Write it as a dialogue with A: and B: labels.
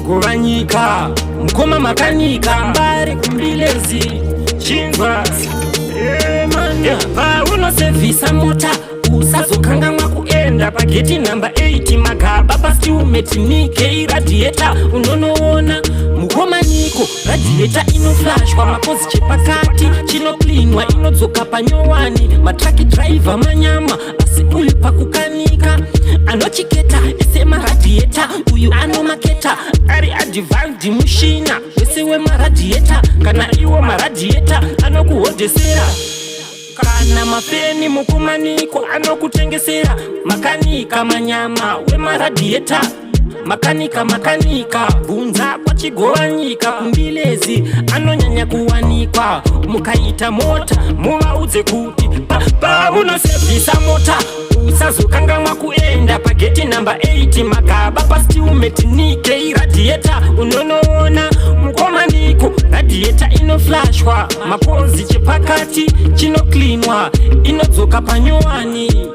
A: Chigovanyika, mukoma makanika, Mbare kuMbilezi, chinzwa paunosevhisa mota, usazokangamwa kuenda pageti namba 8, magaba paSteelmate radiator. Unonoona mukoma Niko, radiator inoflashwa, makozi chepakati chinoklinwa, inodzoka panyowani. Matruck driver manyama, asi uyu pakukanika anochiketa ese maradiator. Uyu anomaketa ari advanced, mushina wese wemaradiator. Kana iwo maradiator anokuhodhesera, kana mafeni, mukoma Niko anokutengesera. Makanika manyama wemaradiator, makanika, makanika, bvunza kwaChigovanyika kuMbilezi, anonyanya kuwanikwa. Mukaita mota, muvaudze kuti paunosevhisa mota, usazokangamwa kuenda pageti namba 8, magaba paSteelmate Nike radiator. Unonoona mukoma Niko, radiator inoflashwa, makozi chepakati chinoklinwa, inodzoka panyowani.